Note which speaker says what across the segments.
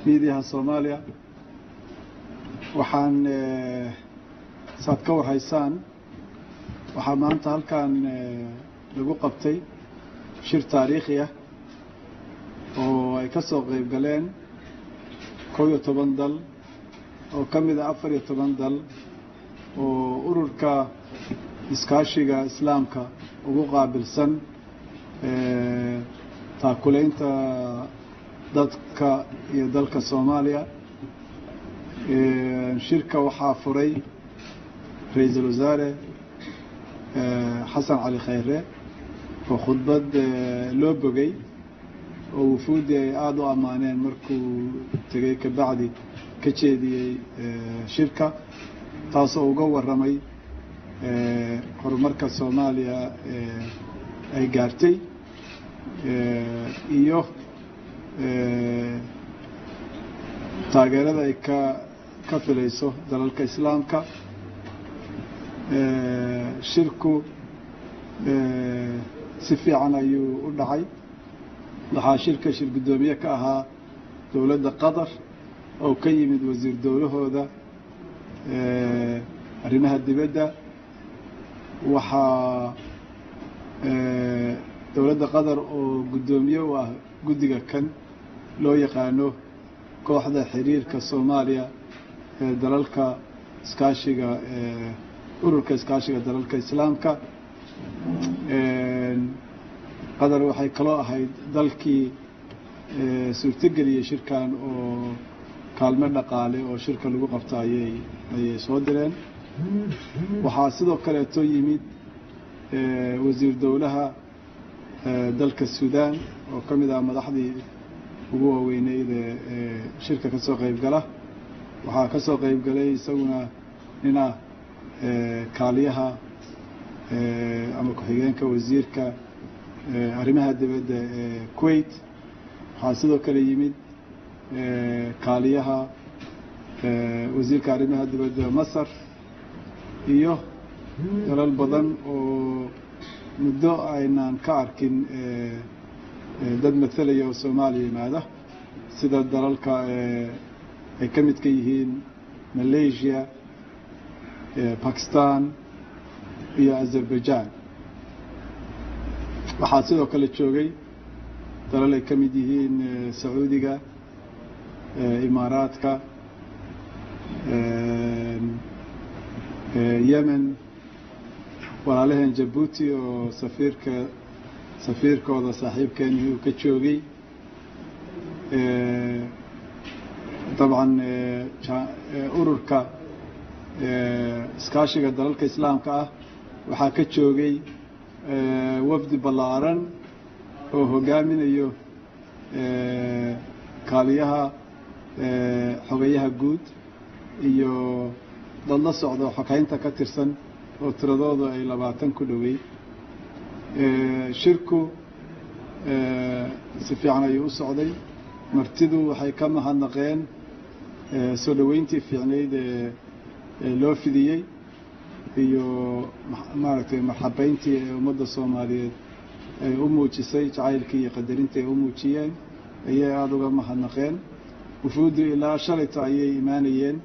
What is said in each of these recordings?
Speaker 1: Miidiyaha Soomaaliya. Waxaan saad ka warhaysaan, waxaa maanta halkan lagu qabtay shir taariikhi ah oo ay ka soo qayb galeen 11 dal oo ka mid ah 14 dal oo Ururka Iskaashiga Islaamka ugu qaabilsan taakulaynta dadka iyo dalka Soomaaliya. Shirka waxaa furay Ra-iisul Wasaare Xasan Cali Khayre oo khudbad loo bogay oo wufuuddii ay aada u ammaaneen markuu tegey kabacdi ka jeediyey shirka, taasoo uga warramay horumarka Soomaaliya ay gaartay iyo taageerada ay ka filayso dalalka Islaamka. Shirku si fiican ayuu u dhacay. Waxaa shirka shir guddoomiye ka ahaa dowladda Qatar oo ka yimid wasiir dowlahooda arrimaha dibadda. Waxaa dowladda Qatar oo guddoomiye u ah guddiga kan loo yaqaano kooxda xiriirka Soomaaliya ee dalalka iskaashiga, Ururka Iskaashiga Dalalka Islaamka. Qatar waxay kaloo ahayd dalkii suurtogeliyey shirkan oo kaalmo dhaqaale oo shirka lagu qabto ayay soo direen. Waxaa sidoo kaleeto yimid wasiir dowlaha dalka Suudaan oo ka mid ah madaxdii ugu waaweyneyd ee shirka ka soo qayb gala. Waxaa ka soo qayb galay isaguna nin ah kaaliyaha ama ku-xigeenka wasiirka arrimaha dibadda ee Kuwait. Waxaa sidoo kale yimid kaaliyaha wasiirka arrimaha dibadda Masar iyo dalal badan oo muddo aynaan ka arkin dad mathalaya oo Soomaaliya yimaada, sida dalalka ay ka midka yihiin Malaysia, Pakistan iyo Azerbaijan. Waxaa sidoo kale joogay dalal ay ka mid yihiin Sacuudiga, Imaaraadka, Yemen, walaalaheen Jabuuti oo safiirka safiirkooda saaxiibkeeni uu ka joogay. Dabcan Ururka Iskaashiga Dalalka Islaamka ah waxaa ka joogay wafdi ballaaran oo hogaaminayo kaaliyaha xogayaha guud iyo dad la socdo xogeynta ka tirsan oo tiradoodu ay 20 ku dhoweyd. Shirku si fiican ayuu u socday. Martidu waxay ka mahadnaqeen soo dhoweyntii fiicnayd ee loo fidiyey iyo maaragtay marxabeyntii ee ummadda Soomaaliyeed ay u muujisay, jacaylkii iyo qadarintii ay u muujiyeen ayay aada uga mahadnaqeen. Wufuuddu ilaa shalayto ayay imaanayeen,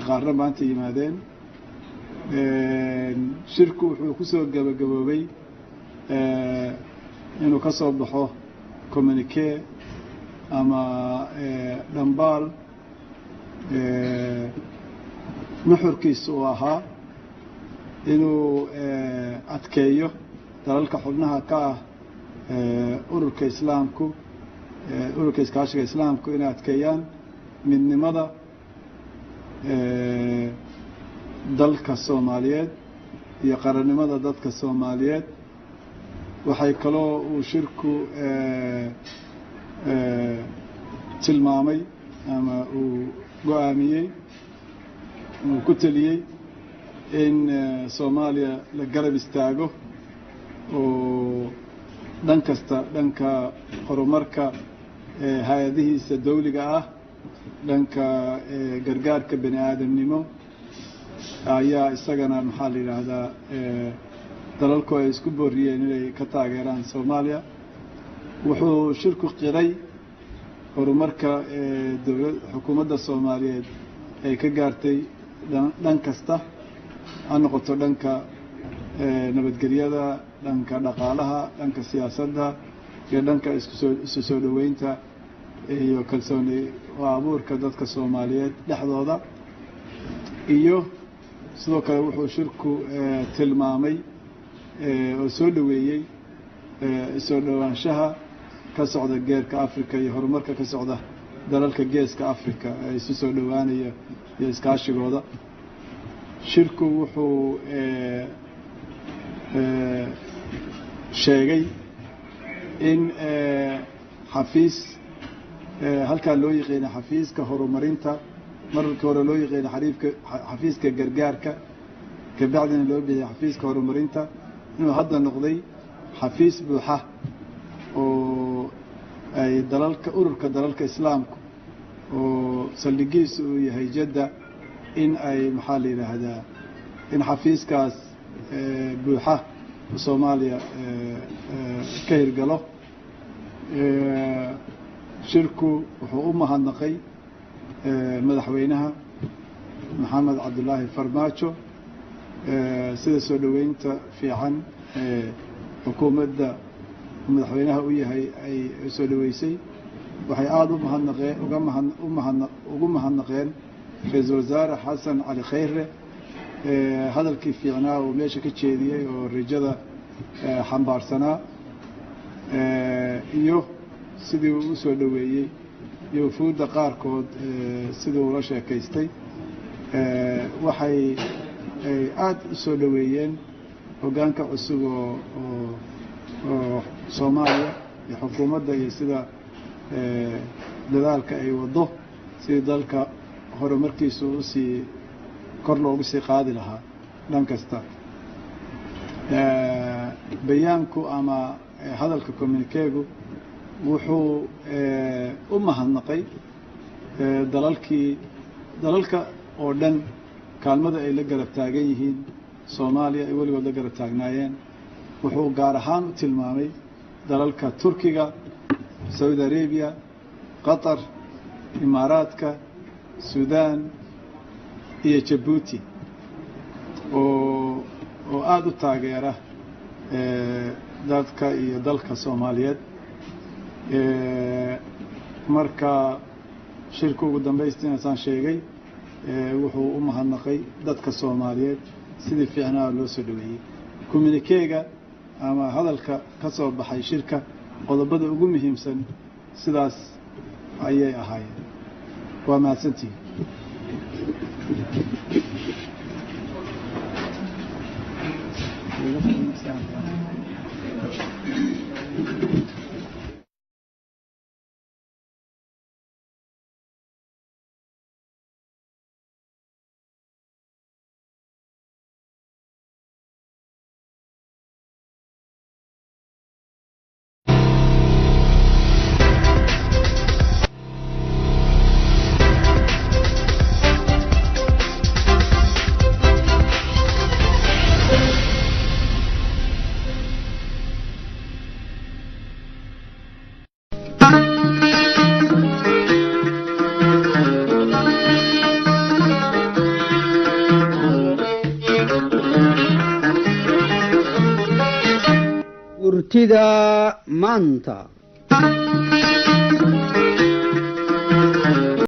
Speaker 1: qaarna maanta yimaadeen. Shirku wuxuu kusoo gabagaboobay inuu ka soo baxo communique ama dhambaal nuxurkiisa uu ahaa inuu adkeeyo dalalka xubnaha ka ah ururka Islaamku, Ururka Iskaashiga Islaamku, inay adkeeyaan midnimada dalka Soomaaliyeed iyo qarannimada dadka Soomaaliyeed. Waxay kaloo uu shirku tilmaamay ama uu go-aamiyey, uu ku teliyey in Soomaaliya la garab istaago oo dhan kasta, dhanka horumarka hay-adihiisa dawliga ah, dhanka gargaarka bani aadamnimo ayaa isagana, maxaa la yidhaahdaa, dalalku ay isku booriyeen inay ka taageeraan Soomaaliya. Wuxuu shirku qiray Horumarka dowla xukuumadda Soomaaliyeed ay ka gaartay dhan kasta, ha noqoto dhanka nabadgelyada, dhanka dhaqaalaha, dhanka siyaasadda iyo dhanka iskusoo isu soo dhoweynta iyo kalsooni abuurka dadka Soomaaliyeed dhexdooda. Iyo sidoo kale wuxuu shirku tilmaamay oo soo dhoweeyey soo dhowaanshaha ka socda geerka Africa iyo horumarka ka socda dalalka geeska Africa ee isu soo dhowaanaya iyo iskaashigooda. Shirku wuxuu sheegay in xafiis halkaa loo yiqiina xafiiska horumarinta, markii hore loo yiqiina xariifka xafiiska gargaarka, kabacdina loo bixiyay xafiiska horumarinta, inuu hadda noqday xafiis buuxa oo ay dalalka ururka dalalka islaamku oo saldhigiisu uu yahay Jadda, in ay maxaa la yidhaahdaa in xafiiskaas buuxa Soomaaliya ka hirgalo. Shirku wuxuu u mahadnaqay madaxweynaha Maxamed Cabdulaahi Farmaajo sida soo dhoweynta fiican ee xukuumadda madaxweynaha u yahay ay soo dhoweysay. Waxay aada u mahadnaqeen uga mahad u mahadna ugu mahadnaqeen ra-iisul wasaare Xasan Cali Khayre hadalkii fiicnaa uu meesha ka jeediyey oo rajada xambaarsanaa iyo sidii uu usoo dhoweeyey iyo wufuudda qaarkood sidii ula sheekaystay. Waxay ay aada u soo dhoweeyeen hoggaanka cusub oo oo oo Soomaaliya iyo xukuumadda iyo sida dadaalka ay waddo sidii dalka horumarkiisu usii kor loogu sii qaadi lahaa dhan kasta. Bayaanku ama hadalka communiquegu wuxuu u mahadnaqay dalalkii dalalka oo dhan kaalmada ay la garab taagan yihiin Soomaaliya, ay weligood la garab taagnaayeen. Wuxuu gaar ahaan u tilmaamay dalalka Turkiga, Saudi Arabia, Qatar, Imaaraadka, Suudaan iyo Jabuuti oo aada u taageera dadka iyo dalka Soomaaliyeed. Marka shirka ugu dambaystiina saan sheegay wuxuu u mahadnaqay dadka Soomaaliyeed sidii fiicnaa loo soo dhoweeyey. Communiquega ama hadalka ka soo baxay shirka qodobada ugu muhiimsan sidaas ayay ahaayeen. Waa mahadsantihin.
Speaker 2: Murtida maanta.